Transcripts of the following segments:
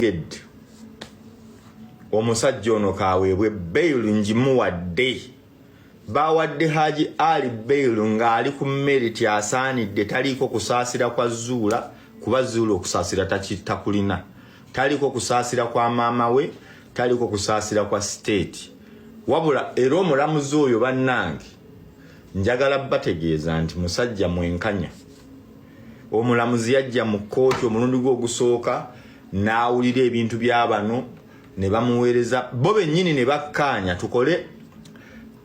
Ged. Omusajja ono kaweebwe bail, ngimuwadde. Bawadde Haji Ali bail ng'ali ku merit, asaanidde, taliiko kusaasira kwa Zuula, kuba Zuula okusaasira takulina. Taliiko kusaasira kwa maama we, taliiko kusaasira kwa state. Wabula era omulamuzi oyo, bannange, njagala bategeeza nti musajja mwenkanya. Omulamuzi yajja mu kkooti omulundi gwe ogusooka n'awulira ebintu bya bano ne bamuweereza bo bennyini ne bakkaanya tukole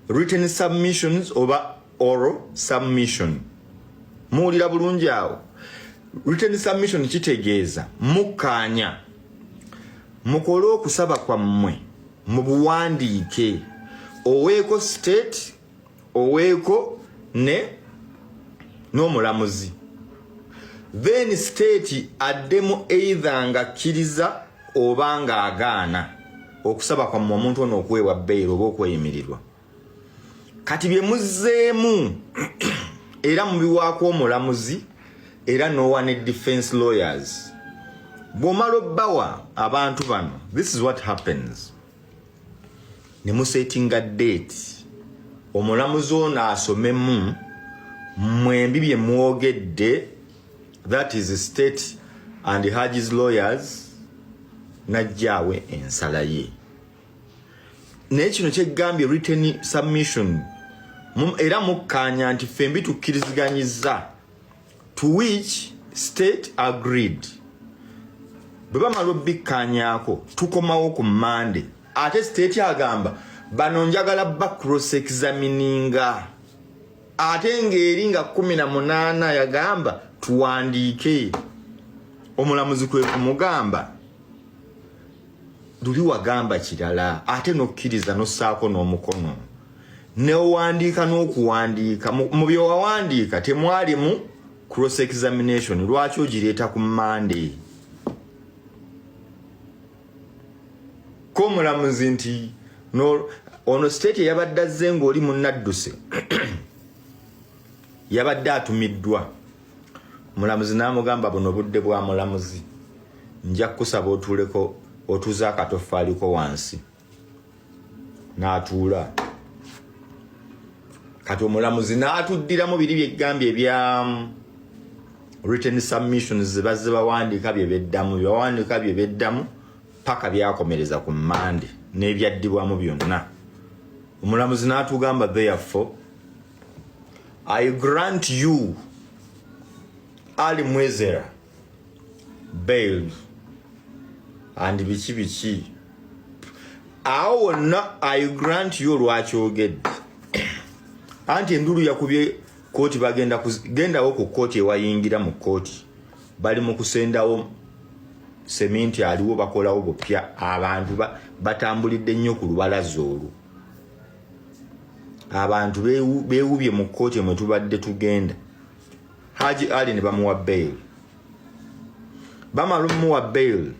written submissions oba oral submission. Muwulira bulungi awo? Written submission kitegeeza mukkaanya mukole okusaba kwammwe mu buwandiike, oweeko state, oweeko ne n'omulamuzi, then state addemu either ng'akkiriza oba ng'agaana okusaba kwammwe omuntu ono okuweebwa bail oba okweyimirirwa. Kati bye muzzeemu era mubiwaako omulamuzi era n'owa ne defense lawyers. Bw'omala obbawa abantu bano, this is what happens: ne musetinga date omulamuzi ono asomemu mwembi bye mwogedde, that is state and Haji's lawyers, najjaawe ensala ye. Naye kino kyeggambye written submission, era mukkaanya nti ffembi tukkiriziganyiza, to which state agreed. Bwe bamala obbikkaanyaako, tukomawo ku Mande, ate state agamba bano njagala ba cross examininga, ate ng'eri nga 18 yagamba tuwandiike. Omulamuzi kwe kumugamba, luli wagamba kirala, ate nokkiriza nossaako n'omukono neowandiika n'okuwandiika. Mu byewawandiika temwalimu cross examination, lwaki ogireeta ku Mande? Ko omulamuzi nti ono state eyabadde azze ng'oli munnadduse yabadde atumiddwa. Omulamuzi n'amugamba, buno budde bwa mulamuzi, nja kukusaba otuuleko, otuuze akatofaaliko wansi. N'atuula. Kati omulamuzi n'atuddiramu biri byeggambye ebya written submissions bazze bawandiika, bye beddamu, byebawandiika, bye beddamu, paka byakomereza ku Mande n'ebyaddibwamu byonna. Omulamuzi n'atugamba, "Therefore I grant you, Ali Mwezera, bail," and biki biki awo wonna. "I grant you" lwakyogedde anti endulu yakubye kooti. Bagenda gendawo ku kooti, ewayingira mu kooti bali mu kusendawo seminti, aliwo bakolawo bupya. Abantu batambulidde nnyo ku lubalaza olwo, abantu beewubye mu kooti mwe tubadde tugenda. Haji Ali ne bamuwa bail. Bamala omuwa bail,